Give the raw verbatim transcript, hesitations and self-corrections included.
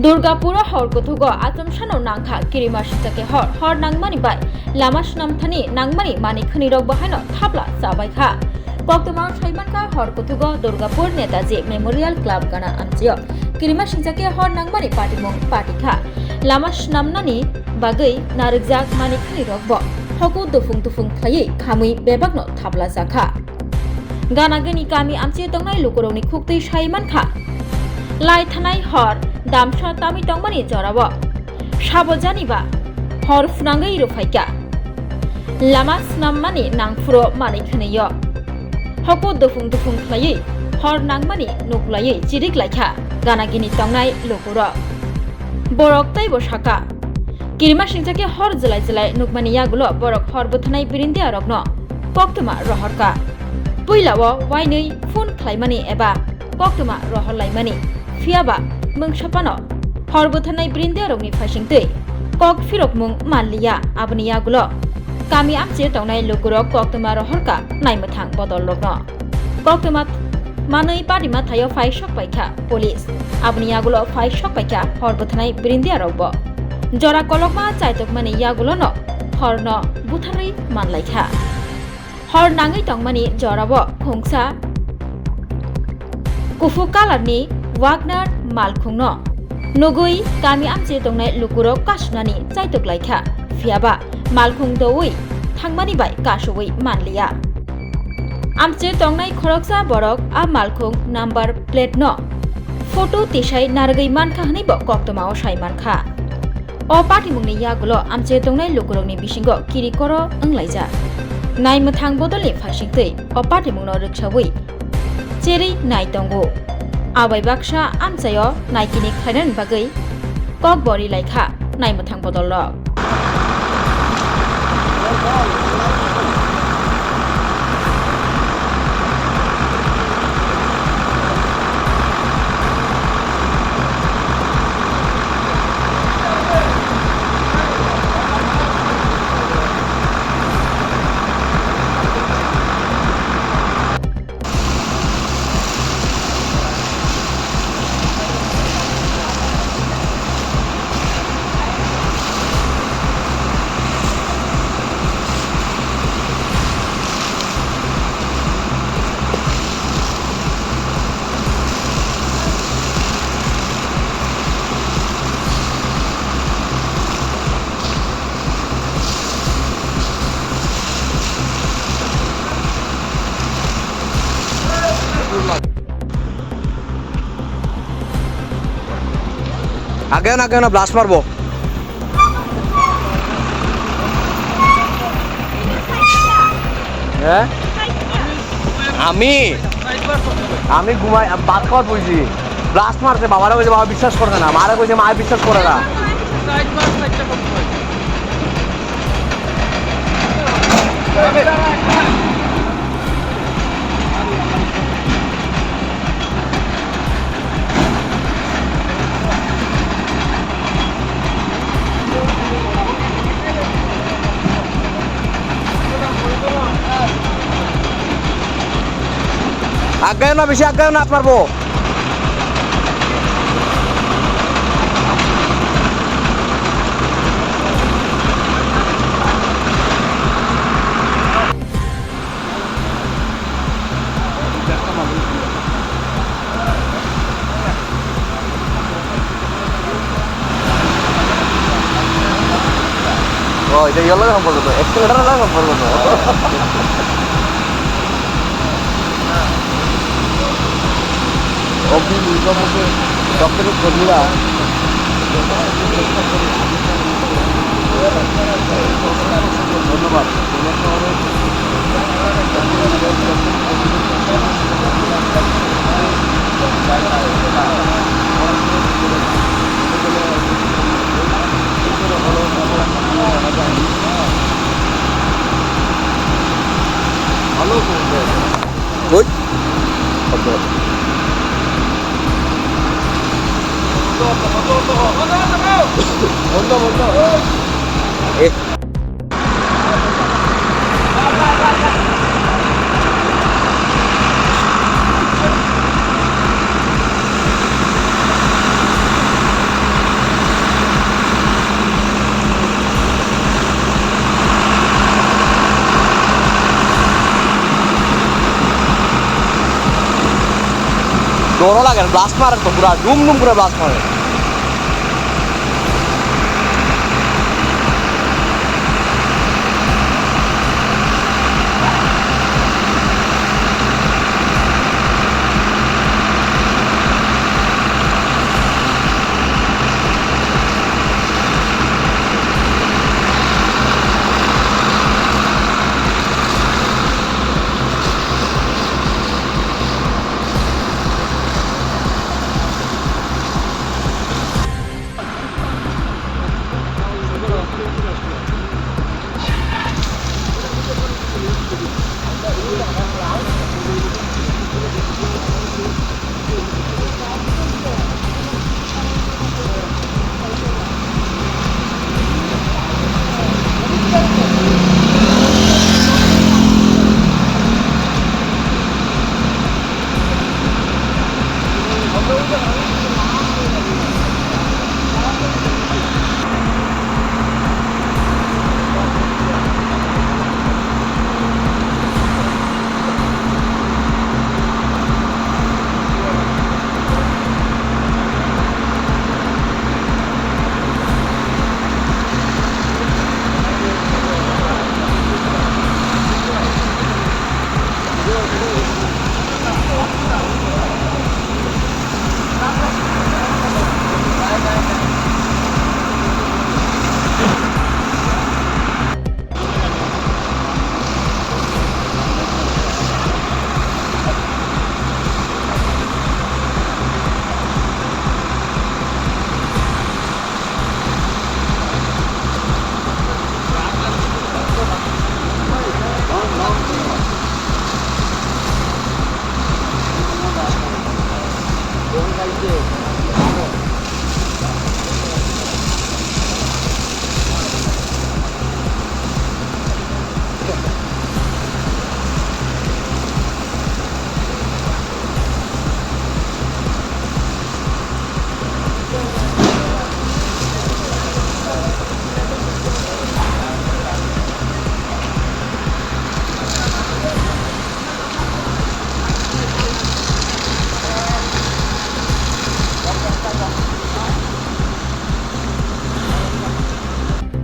Durgapuro hor kuthugo achomsano nangkha kirima singchake hor, hor nangmani bai lama swnamthani nangmani manwi khwnwi rok bo haino thapla chabaikha. Koktwma saimankha hor kuthugo Durgapur Netaji Memorial Club gana amchio kirima singchake hor nangmani patimung patikha. Lama swnamnani bagwi narwkjak manwi khwnwi rok bo hoku dufung dufung khlaiwi khamwi bebakno thapla jakha. Gana gini kami amchio tongnai lukurokni khuktwi sai mankha. Lai thanai hor damsa tamwi tongmani jorao sabo janiba hor phwnangwi rwphaikha. Lama swnammani nangphuru manwi khwnwi-o. Hoku dufung dufung khlaiwi hor nangmani nuklaiwi chirik laikha gana gini tongnai lukurok. Borok teibo sakha, kirima singchake hor jwlai jwlai nukmani yagulo borok hor bwthanai birindiarokno koktwma rohorkha. Puilao wainwi phone khlaimani eba koktwma rohorlaimani, phiyaba mungsapano hor bwthanai birindiarokni phaisingtwi kok phirokmung manliya. Aboni yagulo kami amchio tongnai lukurok koktwma rohorkha naimwthang bodolrokno. Koktwma manwi parima thaio phai sok paikha police. Aboni yagulo phai sok paikha hor bwthanai birindiarokbo. Jora kolokma chaitokmani yagulono horno butharwi manlaikha. Hor nangwi tongmani jorao khungsa kuphur kalarni Wagner malkhungno nugwi kami amchio tongnai lukurok kasunani chaitok laikha, phiyaba malkhung doui thangmani bai kasui manliya. Amchio tongnai khoroksa borok a malkhung number plate no photo tisai narwgwi mankha hwnwi bo koktwmao sai mankha. O patimungni yagulo amchio tongnai lukurokni bisingo kiri koro wnglaijak. Naimwthang bodolni phaisingtwi o patimungno rwksaui cherwi nai tongo. Abai baksa amchaio naikini khlainani bagwi kokbo ri laikha naimwthang bodolrok. Age na, age na, blast marbo. হ্যাঁ? আমি, আমি ঘুমাই, ভাত খাওয়াত বইছি। ব্লাস্ট মারছে, বাবারা কইছে, "বাবা বিশ্বাস করে না।" মারা কইছে, "মায়ে বিশ্বাস করে না।" Agay na, bisi agay na, parbo. Oh, itu yellow yang perlu tuh. Accelerator lah yang perlu tuh. Oke, ini kamu ke dokter kedua. ধন্যবাদ। ভালো। ওই। বন্ধ, বন্ধ। এ। Doro lager, blast mare to pura dum dum pura blast mare.